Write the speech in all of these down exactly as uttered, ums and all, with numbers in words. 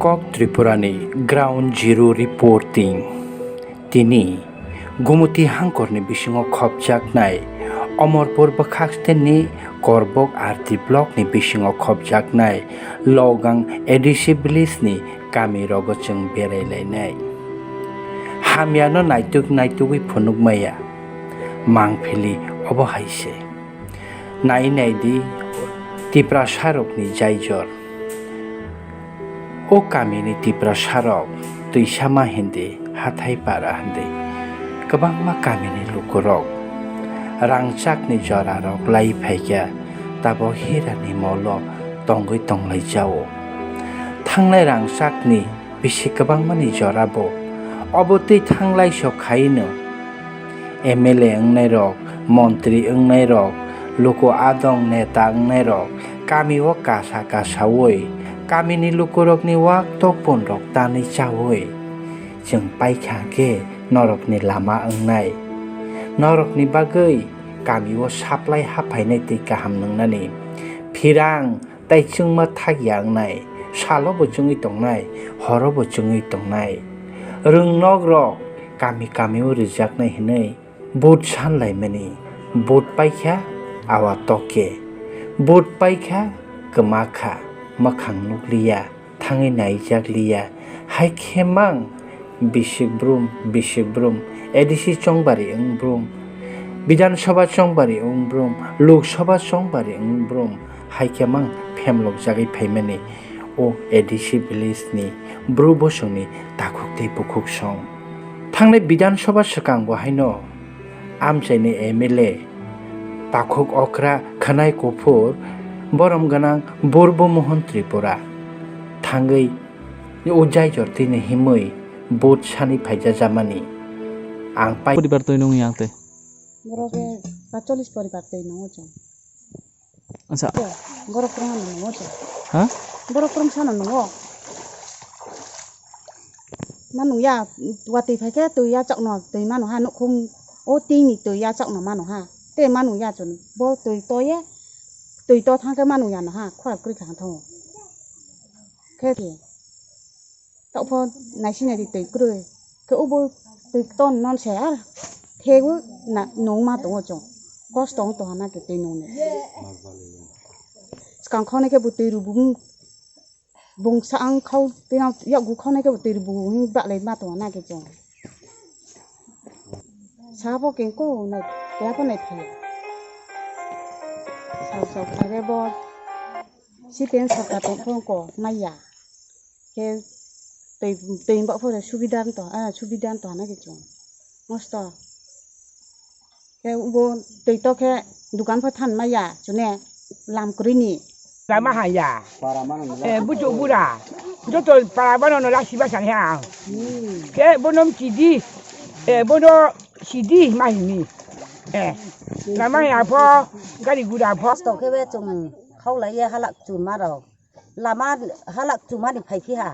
Kok Tripurani Ground Zero Reporting. Tini Gumuti hangkorni bisingo khopjaknai Omorpur bwkhaksteni Korbok R T blockni bisingo khopjaknai Logang A D C village ni kamirogo chwng berai lainai. Hamyano naituk naitugwi phunuk maya. Mangphili obo hai se. Nai nai di Tiprasarokni jaijor. O kamini Tiprasarok twisa ma hindi, hathai para hindi. Kwbangma kamini lukurok rangchakni jorarok lai phaikha, tabo hirani molo tongwi tonglai jao. Thangnai rangchakni bisi kwbangmani jora bo. Obo twi thanglai sok khaino M L A wngnairok, montri wngnairok, luku adong neta wngnairok, kamio kasa kasaui, kamini lukurokni wak tokpunrok tanwi chaui, chwng paikha khe norokni lama wngnai. Norokni bagwi kamio supply haphainai twi kaham nwngnani. Phirang tai chwngma thak ya wngnai, salo bo chwngwi tongnai, horo bo chwngwi tongnai. Rwng nok rok kami kami o rijaknai hinwi vote san laimani. Vote paikha awa toke, vote paikha kwma kha, mwkhang nukliya, thangwi naijak liya, hai khe mang. Bisik brum, bisik brum, A D C chongbari wng brum, Bidhan Sabha chongbari wng brum, Lok Sabha chongbari wng brum, hai khe mang phemlok jagwi phaimani o A D C village ni bru bosongni takhuk tei bukhuk song. Thangnai Bidhan Sabha swkang bo haino amchaini M L A takhuk okra khwnai kuphur borom gwnang Burbo Mohon Tripura thangwi o jaijor tini himwi vote sani phaijajamani. Ang pai- Poribar twi nung yang tei? Borok ke patchollis poribar twi nungo chwng. Acha. Borok kwrwngno nungo chwng. Ha? Borok kwrwngsano nungo. Manu ya, watwi phai khe twi ya chokno twi manu ha, nukhung o twi ni twi ya chokno manu ha. Te manu ya chwng bo twi to ye, twi to thang khe manu ya no ha, khwal kwrwi kha thang. Khe Tokpho naising naidi twi kwrwi. Khe obo twi ton non se ar thegu na nung ma tongo chwng. Kosto wng tongha na khe twi nungni. Swkang khonai khe bo twi rubung bung sa ang khau twi nang yakgu khonai khe bo twi rubung baklai ma tongo na khe chwng. Sabo khe ko nai kya ko nai phi. Sal sal kha khe bo C P M sarkar tong phone ko maya. Khe twi, twi bak phore subida to, ah, subida to hana khe chwng. Mosto. Khe ubo twi to khe dukan pho than maya chwne lam kwrwi ni. Lama haya. Eh, buchuk bura. Joto para bano no lasi basa ni ha. Khe bono mchidi. Eh, bono sidi mahini. Eh, lama ya pho, gari gura pho. Mosto khe be chwng khaulai ye halak chuma rok. Lama halak chumani phai phiha,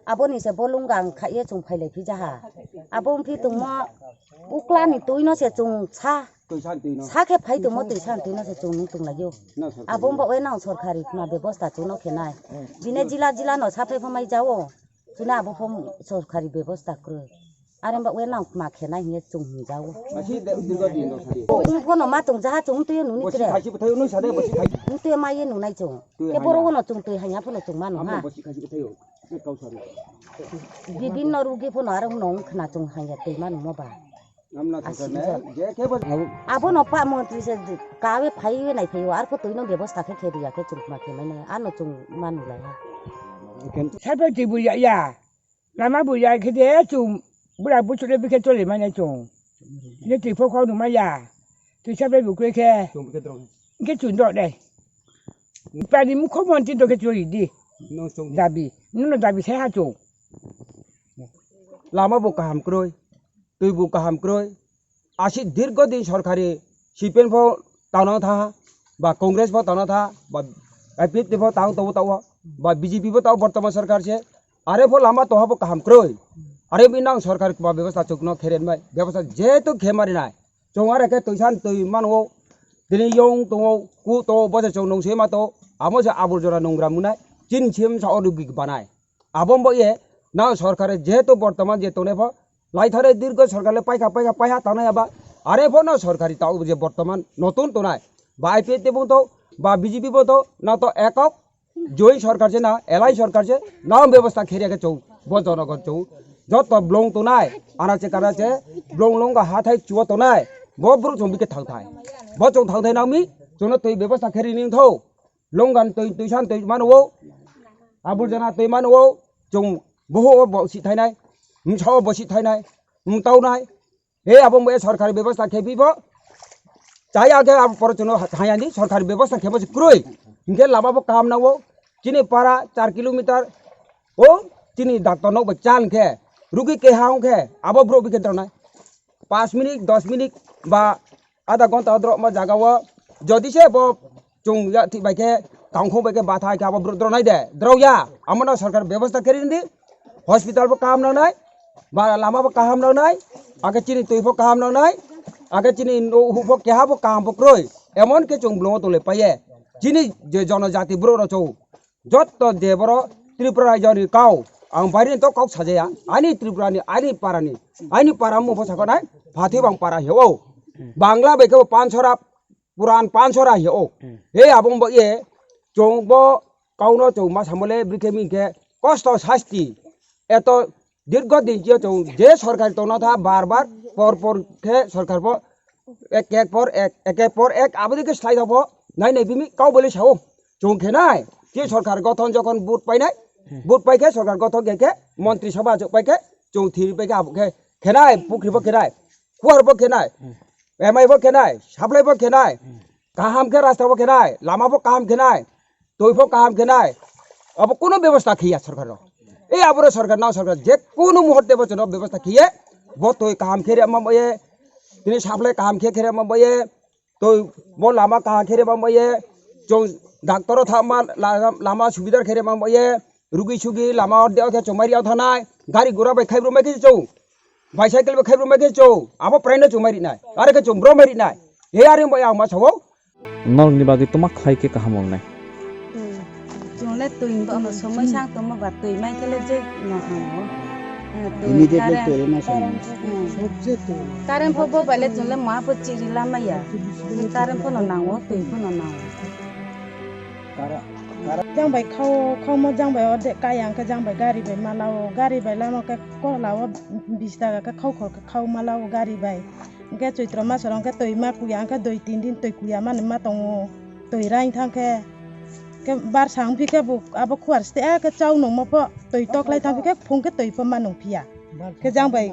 aboni se bolong gang kha ye chwng phai lai phija ha. Abo wng phi tongmo uklani twi no se chwng sa, sa khe phai tongmo twi sa twi no se chwng nung tong lai o. Abo wng ba we nang sorkari ma bebosta chwng no khe nai. Bini jila jila no sa phai pho mai ja o. Chwng abo pho sorkari bebosta kwrwi. Are ba we nang ma khe nai hiye chwng hwn ja o. Wng pho no ma tong ja ha chwng twi nuni kre. Wng twi ma ye nunai chwng. Khe borok no chwng twi hanya phano chwng mano ha. Bibinno rugi phano aro no wng khna chwng hanya twi mano mo ba. Abono pa montri se kawe phaiwi nai phaio, arpho twino bebosta khe khe riya khe chwng ma khe mano, ano chwng manu lai ha. Sabe twi buya ya. Lama buya khe de chwng bura buchule bikhe chole mane chwng. Ne twi pho khau numa ya. Twi sabe bukwe khe. Khe chwng do de. Pani mukho monti do khe choli di. Dabi. Nono dabi sai ha chwng. Lama bo kaham kwrwi. Twi bo kaham kwrwi. Asi dirgo din sorkari C P M pho tangna tha, ba Congress pho tangna tha, ba I P F T pho tang tobo tao, ba B J P pho tao bortoman sorkar se. Are pho lama toha pho kaham kwrwi. Are bini nang sorkar ba bebosta chukno kheren bai. Bebosta jeto khemari nai. Chwng are khe twisan twi mano. Tini yong tongo, ku tongo, bo se chwng nung se ma to. Amo se abor jora nungra munai. Chin sim sa odu gig banai. Abo bo ye na sorkar jehetu bortoman je tongnai pho laithare dirgo sorkar le paikha paikha paiha tangnai aba are pho no sorkari tao je bortoman notun tongnai ba I P F T bo to ba B J P bo to na to ekok joint sorkar se na alliance sorkar se na bebosta kheria khe chou bo jonogon chou joto blong tongnai anache kanache blong longa hathai chuo tongnai bo bru chong bike thang thai bo chong thang thai nami chono twi bebosta kheri ning tho. Longan twi twisan twi mano o. Aburjana twi mano o. Chwng boho o bo si thainai. Msa o bo si thainai. Mtaunai. He abo mo sorkari bebosta khe bibo. Chaya khe abo poro chwngno thayani sorkari bebosta khe bo se kroi. Hinkhe lama bo kaham nango. Chini para char kilometer o chini doctor nok bo chan khe. Rugi keha ong khe abo bro bikhe dronai. Panch minute, dos minute ba adha ghonta o drop ma jaga o jodi se bo chung ya thik bai khe tangkhung bai khe bathai khe abo bro dronai de drok ya amo no sorkar bebosta khe rini hospital bo kaham nangnai ba lama bo kaham nangnai ake chini twi bo kaham nangnai ake chini nuhu bo keha bo kaham bo kroi emon khe chung blong o tole paye chini je jonojati bro rok chou Jotto je boro Tripura rajyo ni kau, ang bairi ni to kok sajaya, ani Tripura ni, ani para ni, ani para mung pho sakonai, phathi bang para heo. Bangla bai khe bo pansora, puran pansora heo. He abong bo ye, chong bo kau no chong ma samole, bikhe ming khe, kosto sasti, eto Dirgo din chio chong je sorkar tongna tha bar bar por por khe sorkar bo ek ek por ek ek ek por ek aboni khe slai tongbo nai nai bimi kau bole sao chong khe nai je sorkar gothon jokhon vote pai nai vote pai khe sorkar gothon khe khe montri sabha achuk pai khe chong thiri pai khe abo khe khe nai pukri bo khe nai kuar bo khe nai M I bo khe nai supply bo khe nai kaham khe rasta bo khe nai lama bo kaham khe nai Twi pho kaham khe nai. Abo kuno bebosta khiya sorkar rok. E aboro sorkar nang sorkar je kuno muhurte bo chwngno bebosta khiye. Bo twi kaham khe rema boye. Tini supply kaham khe khe rema boye. Twi bo lama kaham khe rema boye. Chwng doctor o thangma la- lama subidar khe rema boye. Rugi sugi lama o de khe chwng mari o thanai. Gari gura bai khai brum bai khe chwng. Bicycle bai khai brum bai khe chwng. Abo prai no chwng mari nai. Are khe chwng bro mari nai. He are bai ang ma sao. Norokni bagwi tuma khlai khe kaham wngnai. Twi, chwng le twi bo ano somoi sang tongma ba twi mai khe le je no hango. Twi Immediately current. Twi rwna sango. Hmm. Current pho bo bai le chwng le ma pho chiri lamaya. Twi current pho no nango, twi pho no nango. Jang bai khao, khao mo jang bai o de kaya hwnkhe jang bai gari bai ma lao, gari bai lama khe kola o bis taka khe khao khor khe khao ma lao gari bai. Hwnkhe Choitro masoro hwnkhe twi ma kuya, hwnkhe dui tin din twi kuya mani ma tongo, twi raing thang khe, khe barsa wngphi khe bo abo khuar site khe chau nungma pho twi toklai thang phi khe phung khe twi pho ma nung phiya. Khe jang bai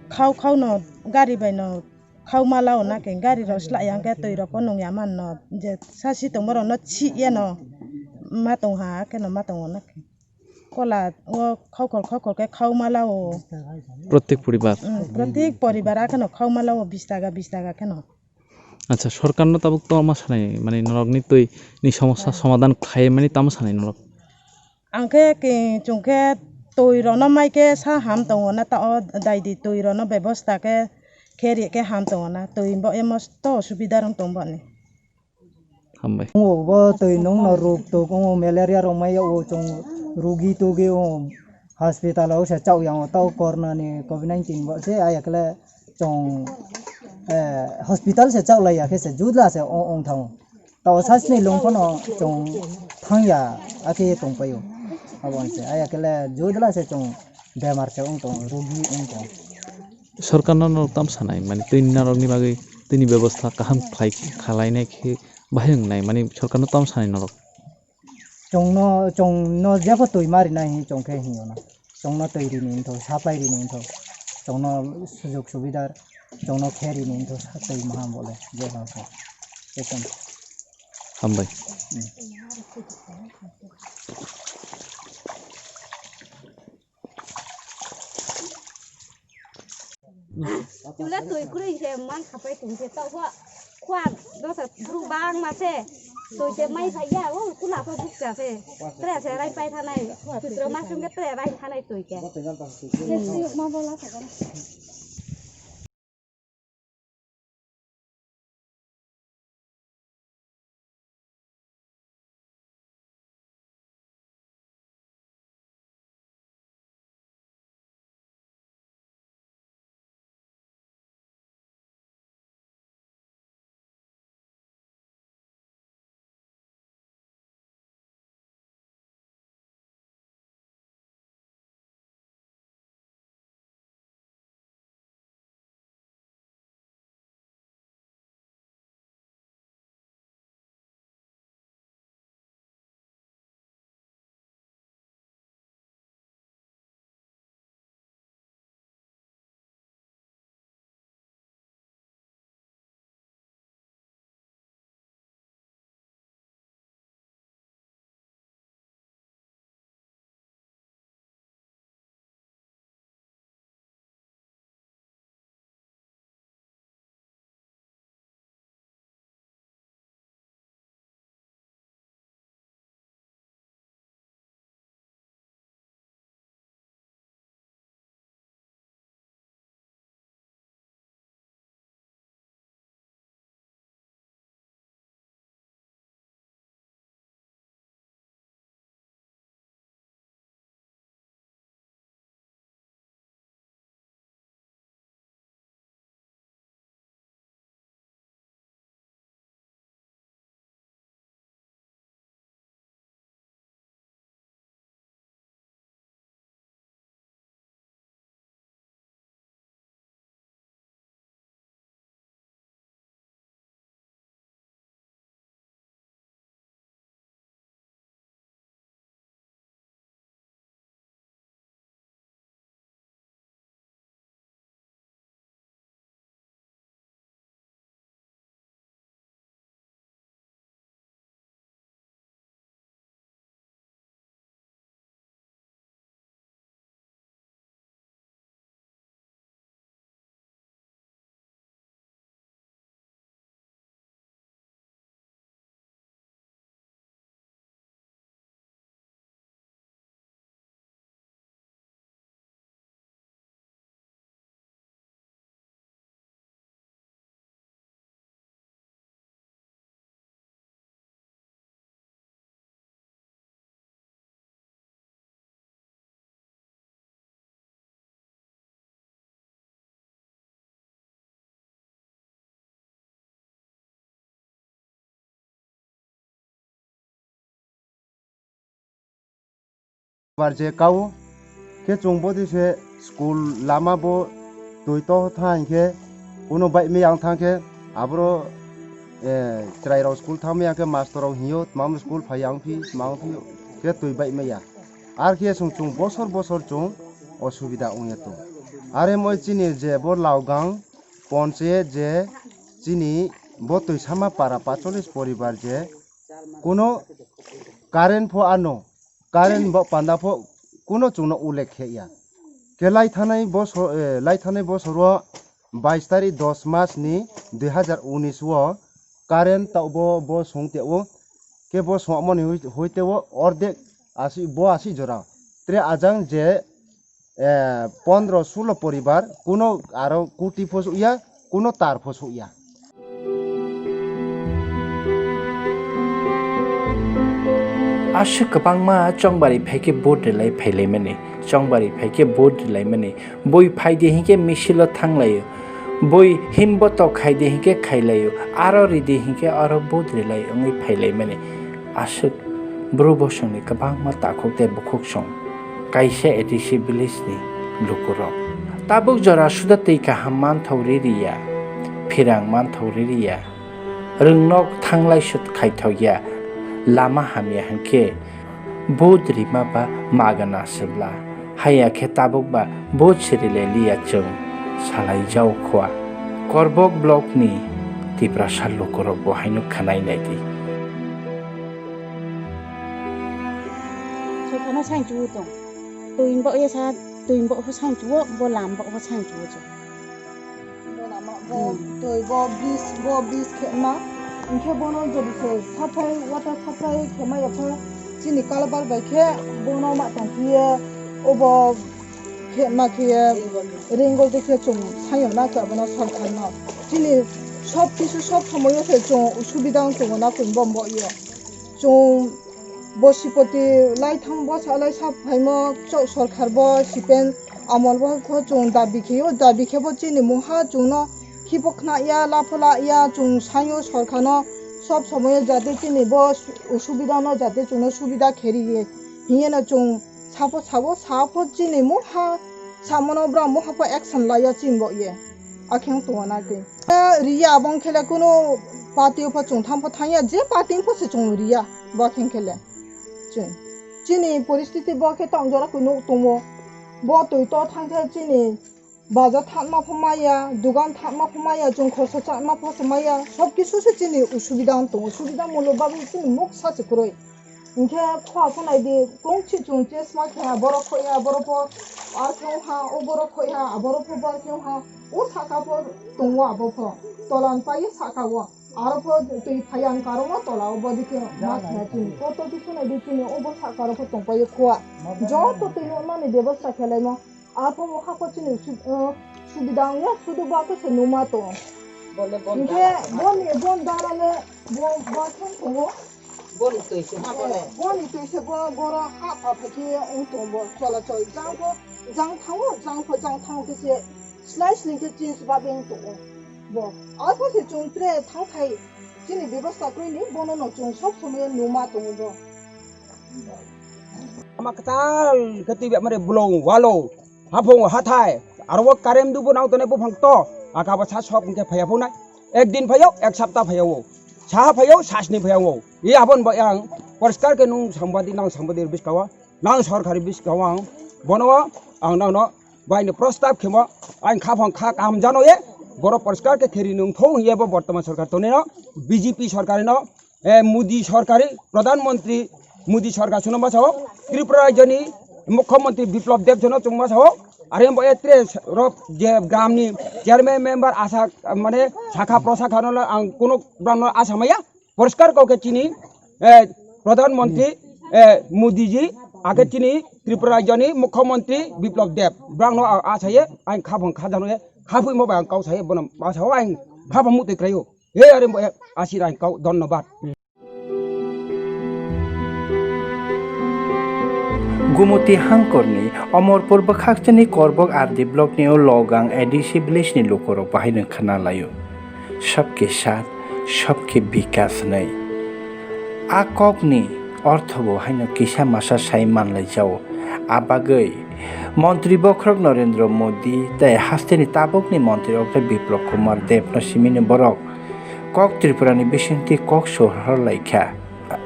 khao khao no gari bai no khao ma lao na khe gari rok slai ya hwnkhe twi rok pho nung ya man no je sasi tongma rok no chih ya no ma tong ha khe no ma tongo na khe. Kola o khokol khokol khe khao ma lao. Protek poribar. Mm, protek poribar a kheno khao ma lao bis taka bis taka kheno. Acha, sorkar no tabuk tamo sanai, mani norok ni twi ni somosa somadan khlai mani tamo sanai norok? Ang khe ki chwng khe twi rok no mai khe sa ham tongo na ta o dai di twi rok no bebosta khe khe ri khe ham tongo na twi bo emo to osubida rok tong bo ni. Hambai. Tongo bo twi nung no ruk tuk, tongo malaria rok mai o, chwng rugi tugi o, hospital o se chao yang o, tao corona ni covid nineteen bo se, ayakle chwng, eh, hospital se chao lai ya khe se, jutla se o, ong thango. Tao sasni lung phano chwng thang ya, akhe tong pai o. Abo se, ayakle jutla se chwng bemar se ong tong, rugi ong tong. Sorkar no norok tam sanai, mani twi norok ni bagwi twi ni bebosta kaham khlai, khlai nai khe bahai wngnai, mani sorkar no tam sanai norok. Chwng no, chwng no jebo twi ma rinai hinwi chwng khe hinwi no. Chwng no twi rini wngtho, supply rini wngtho. Chwng no sujog subidar, chwng no khe rini wngtho, sa twi maham bole, je ha khe. Ekdom. Hambai. Hmm. Chwla twi kwrwi se man khapai tong se tokbo khua dosa bru bang ma se twi se mai phai ya o kula pha bukcha se tre se rai pai thanai sutro ma sung ke tre rai thanai twi ke. bar je kao. Khe chwng bodi se school lama bo twi to tha hinkhe kuno bai miyang thang khe aboro, eh, chwrai rok school thang miyang khe master rok hiyo, "Tma school phai ang phi, tma ang phi," khe twi bai maya. Ar khe chwng, chwng bosor bosor chwng osubida wngya tong. Are moi chini je bo Laogang ponchayet je chini bo Twisama para pacholis poribar je kuno current pho ano, current bo panda pho kuno chwngno ullekh khe ya. Khe lai thanai bosor, eh, lai thanai bosoro bais tarik dos mas ni dui hazar unis o current taubo bo song teo. Khe bo songmani hui, hui teo ordek asi, bo asi jora. Tre ajang je, eh, pondro sulo poribar kuno aro kuti pho sukya, kuno tar pho sukya. Aswk kwbangma chongbari phai khe vote rwlai phailaimani, chongbari phai khe vote rwlaimani, bui phai di hinkhe misil o thanglaio, bui himbotok khai di hinkhe khailaio, aro ri di hinkhe aro vote rwlai wngwi phailaimani. Aswk bru bosongni kwbangma takhuk tei bukhuk song kaisa A D C village ni lukurok. Tabuk jora suda twi kaham manthok ririya, phirang manthok ririya, rwngnok thanglai sut khaithokya, lama hamya hinkhe vote rima ba magana sibla. Haiya khe tabuk ba vote se rilai liya chwng salai jao khua. Korbok block ni Tiprasa lukurok bo haino khwnai nai di. Sophano sainchuo tong. Twi bo ye sa, twi bo pho sainchuo, bo lam bo pho sainchuo chwng. Bo lama bo Hmm. Twi bo bis, bo bis khe ma. Hinkhe bono jodi se saphai, water supply khe ma ya pho chini kalbar bai khe bono ma tong phiye obo khe ma khe ringol de khe chwng sayo na khe abono sorkar no. Chini sob kisu sob somoyo se chwng usubida wng tongo na khe bo bo ye. Chwng bosipoti lai thang bwsa lai sa phaimo chwng sorkar bo sipen amol bo kho chwng dabi khe o, dabi khe bo chini mungha chwngno khipo khna ya, lapho la ya, chwng sayo sorkar no sob somoyo jate chini bo usubida no jate chwngno subida khe ri ye. Hiye no chwng sapo sabo sapo chini mungha samono bra mungha pho action laiya chini bo ye. Akheng tongo na khe. Riya abong khele kuno party o pho chwng thang pho thangya, je party pho se chwng riya bo akheng khele. Chwng. Chini poristiti bo khe tong jora kunu tongo. Bo twi to thang khe chini baja thanma pho maya, dugan thanma pho maya, chwng khorsa chanma pho se maya. Sob kisu se chini usubida wng tongo. Usubida mulo bagwi chini moksa se kwrwi. Hinkhe khua pho nai di, klung chi chung chesma khe ha, borok khoi ha, borok pho ar khe ha, o borok khoi ha, a borok pho bar khe ha, o saka pho tongo abo pho. Tolan pai saka o. Aro pho twi phai ang karo o tola o bodi khe ma khe ha chini. Koto di pho nai di chini o bo saka ro pho tong pai khua. Joto twi no mani bebosta khe lai mo. Abo mokha pho chini su-, uh, subida wngya, sudu ba khe se numa tongo. Bole bon dala. Hinkhe boni bon dala le bo, bo thang tongo. Boni twi se ha bole. Eh, boni twi se bo, boro ha pa phe khe wng tongo bo. Chola chol jang pho, jang thango, jang pho, jang thango khe se slai sling khe chini se ba beng tongo bo. Abo se chwng tre thang thai chini bebosta kwrwi ni bono no chwng sob somoi numa tongo bo. Ama kwtal khe twi bemare bulong walo. Haphung hathai, aro o current dubu nang tongnai buphang to, aka bo sa sok hwnkhe phaiya phunai. Ek din phaio, ek sapta phaio. Saha phaio, sasni phaio. I abon bo ang poriskar khe nung sambadi, nang sambadi biskao, nang sorkari biskao ang bono ang nangno baini prostab khemo ang khaphang kha kaham jano ye, boro poriskar khe kheri nung thung ye bo bortoman sorkar tonino B J P sorkari no eh, Modi sorkari, Pradhan Mantri Modi sorkar sono ma sao, Tripura rajyoni Mukhyamantri Biplab Deb sono chwng ma sao, are bo e tre rok je gramni chairman member asa mane sakha prosakha no ang kuno brang no asa maya, poriskar kok khe chini, eh, Pradhan Mantri, eh, Modi ji, ake chini Tripura rajyoni Mukhyamantri Biplab Deb, brang no asa ye, ang khaphang khajano ye, khapui mo ba ang kau sa ye, bono ma sao ang khaphang mutwi kraio. He are mo asi rang kau dhonnobad. Gumuti hangkorni Omorpur bwkhakchini Korbok R D blockni o Logang A D C villageni lukurok bahaino khna laio, "Sabke saath, sabke bikas" hwnwi. A kokni orthobo haino kisa masa sai manlaijao. A bagwi Montri bokhorok Narendra Modi tei hasteni tabukni montrirok tei Biplab Kumar Debno simini borok kok Tripurani bisingtwi kok sohor laikha.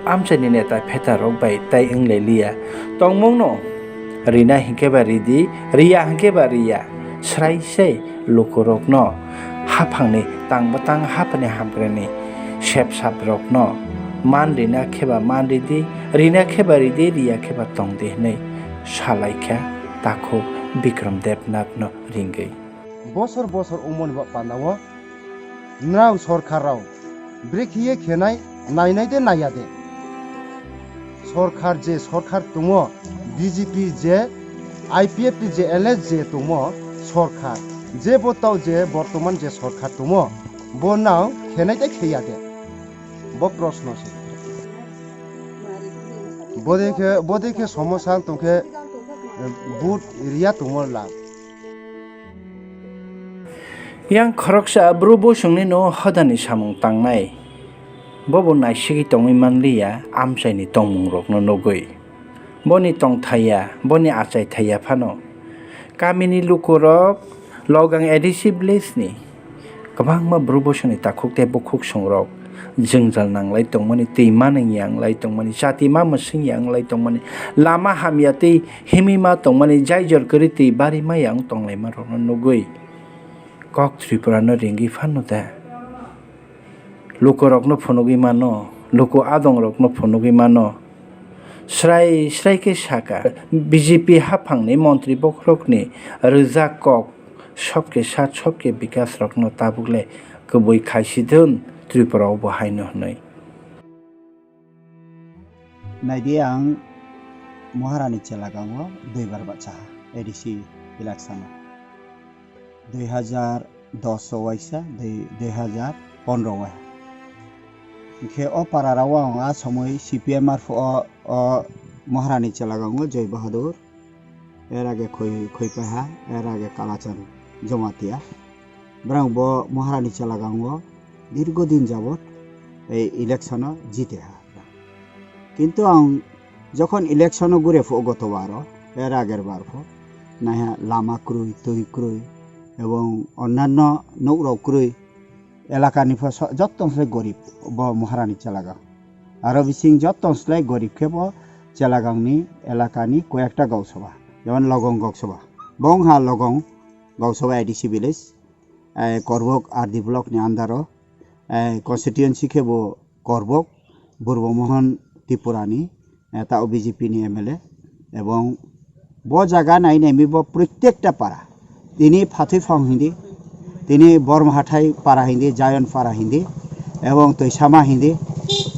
Amchaini neta phetarok bai tai wnglailiya. Tongmungno rina hinkhe ba ridi, riya hinkhe ba riya. Srai se lukurokno haphangni tang bwtang haphani hamkrai sepsaprokno man rina khe ba man ridi, rina khe ba ridi, riya khe ba tongdi hwnwi salaikha takhuk Bikram Debnathno ringwi. Bosor bosor wngmani ba pandao nrao sorkar rao brekhiye khenai nainai de naiya de. Sorkar je sorkar tongo, B J P je, I P F T je, L S je tongo sorkar, je bo tao je bortoman je sorkar tongo, bo nao khenai de kheya de. Bo proshno se. Bodei khe, bodei khe somosa wng tongkhe, eh, vote riya tongmo lang. Yang khoroksa bru bosongni no hodani samung tangnai. Bobo naisigwi tongwi manliya amchaini tongmungrokno nugwi. Boni tongthaiya, boni achaithaiya phano. Kamini lukurok Logang A D C village ni kwbangma bru bosongni takhuk tei bukhuk songrok jwngjal nanglai tongmani, twi manwng yanglai tongmani, chati ma mwswng yanglai tongmani, lama hamya tei himwi ma tongmani, jaijor kwrwi twi bari ma yang tonglaima rokno nugwi kok Tripura no ringwi phano da. Lukurokno phunugwi mano, luku adongrokno phunugwi mano. Srai srai khe saka, B J P haphangni montri bokhorokni rwjak kok, "Sabke saath, sabke bikas" rokno tabukle kwbwi khaisi dun Tripura o bo haino hwnwi. Naidi ang Maharani Chelagango duibar bachaha A D C election o. Dui hajar dos o waisa, dui, dui hajar pondro o waisa. Hinkhe o pararao ang a somoi C P M arphuh o, o Maharani Chelagango Joy Bahadur, er age Khoi-, Khoipaiha, er age Kalachand Jamatia. Brang bo Maharani Chelagango dirgo din jabot ei election o jiteha. Kintu ang jokhon election o gure phuh goto baro, er ager bar pho, naiha lama kwrwi, twi kwrwi, ebong onnanno nukrok kwrwi, elakani pho so-, jottong se gorib bo Maharani Chelagang. Aro bising jottong slai gorib khe bo Chelagangni elakani koyekta gausabha, jemon Logong gausabha. Bongha Logong gausabha A D C village, eh, Korbok R D block ni under o, eh, constituency khe bo Korbok, Burbo Mohon Tripurani, eh, ta o B J P ni M L A, ebong bo jaga nai nai mi bo protekta para, tini Phathuiphang hindi, tini Bormahathai para hindi, Zion para hindi, ebong Toisama hindi,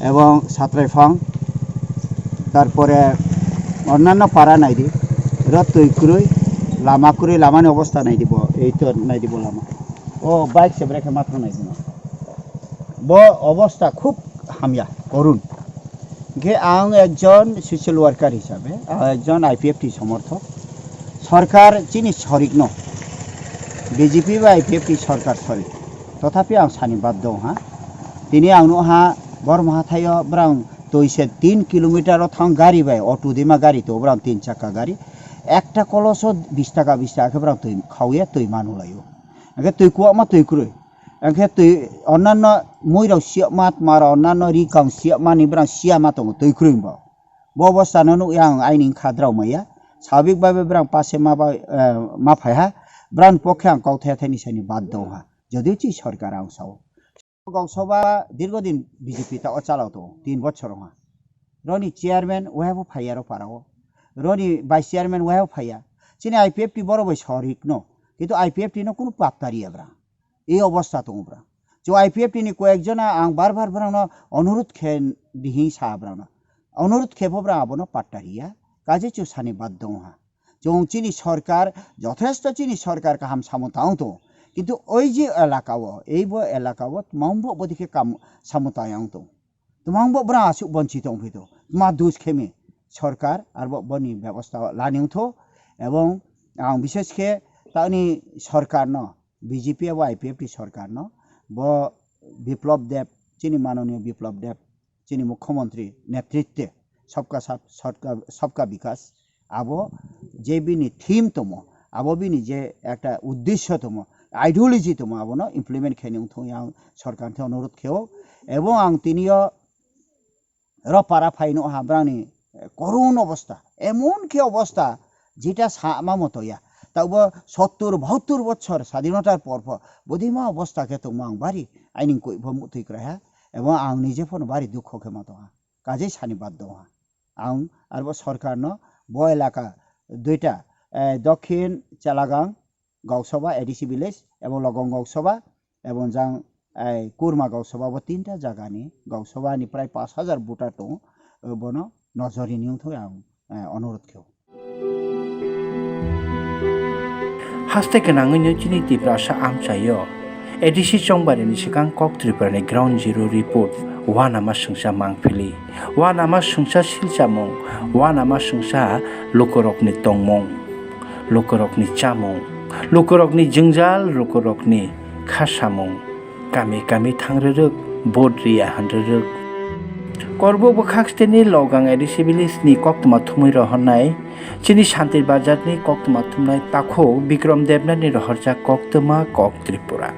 ebong Satraifang, tarpore onnanno para naidi, ro twi kwrwi, lama kwrwi, lamani obostha naidi bo, ei to naidi bo lama. O bike se brekhe ma thang naidi no. Bo obostha khub hamya, korun. Hinkhe ang ekjon social worker hisabe, ang ekjon I P F T somorthok. Sorkar chini sorikno, B J P bai I P F T sorkar sorik. Tothapi ang sani baddo ha. Tini ang nuha Bormahathaio brang twi se tin kilometer o thang gari bai, auto dima gari to brang tin chakka gari. Ekta koloso bis taka, bis taka khe brang twi khauya, twi manulaio. Hinkhe twi kuakma twi kwrwi. Hinkhe twi onnanno muirok siyakma, tmaro onnanno rikang siyakmani brang siyama tongo twi kwrwi bo. Bo obostha no nukya ang aini wngkha drao maya. Sabik bai bai brang pase ma bai, eh, ma phaiha. Brang pokhe ang kok thaya thani sani bad dong ha. Jodio chi sorkar ang sao. Goksoba dirgo din B J P ta o chalao tongo, tin bochor wngha. Roni chairman wahebo phaiya ro parao. Roni vice chairman wahebo phaiya. Chini I P F T borok bai sorik no. Kintu I P F T no kunu patta riya bra. Ei obostha tongo bra. Chwng I P F T ni koyek jona ang bar bar brang no onurut khe dihing sa brang no. Onurut khe pho brang abono patta riya. Kaje chwng sani bad dong ha. Chwng chini sorkar, jothesto chini sorkar kaham samung tang tongo. Kintu oi je elaka o, ei bo elaka o tmang bo bodikhe kam samung tang yang tongo. Tmang bo bwrang aswk bonchi tong phi to. Tma dus khe mi sorkar arbo boni bebosta lani wng tho. Ebong ang bishes khe tani sorkar no B J P abo I P F T sorkar no bo Biplab Deb, chini manoniyo Biplab Deb, chini mukhyamantri netritwe sabka sab-, sabka, sabka bikas abo je bini theme tomo, abo bini je ekta uddesho tomo, ideology tomo, abono implement khaini wngthung yang sorkar thai onurodh kheo. Ebong ang tinio ro para phai no ha brangni korun obostha, emon khe obostha jeta sama moto ya. Taubo sottur bahuttur bochor sadhinotar por pho bodima obostha khe tongmo ang bari aini koi pho mutwi krai ha, ebong ang nije phono bari dukho khe ma tong ha, kajei sani bad dong ha. Ang arbo sorkar no bo elaka duita, eh, Dokhin Chalagang Gausabha A D C village ebong Logong Gausabha ebong jang, eh, Kurma Gausabha bo tinta jagani Gausabha ni prai pash hajar voter tongo, eh, bono nojori ni wngthok ang, eh, onurodh khe. Haste gwnangwi no chini Tiprasa amchaio A D C chongbari ni swkang kok Tripura ni ground zero report, wanama swngsa mangphili, wanama swngsa silchamung, wanama swngsa lukurokni tongmung, lukurokni chamung, lukurokni jwngjal, lukurokni khasamung, kami kami thangrwrwk, vote riya hanrwrwk. Korbo bwkhak steni Logang A D C village ni koktwma thumwi rohornai, chini Santir Bazar ni koktwma thumnai takhuk Bikram Debnath ni rohorjak koktwma kok Tripura.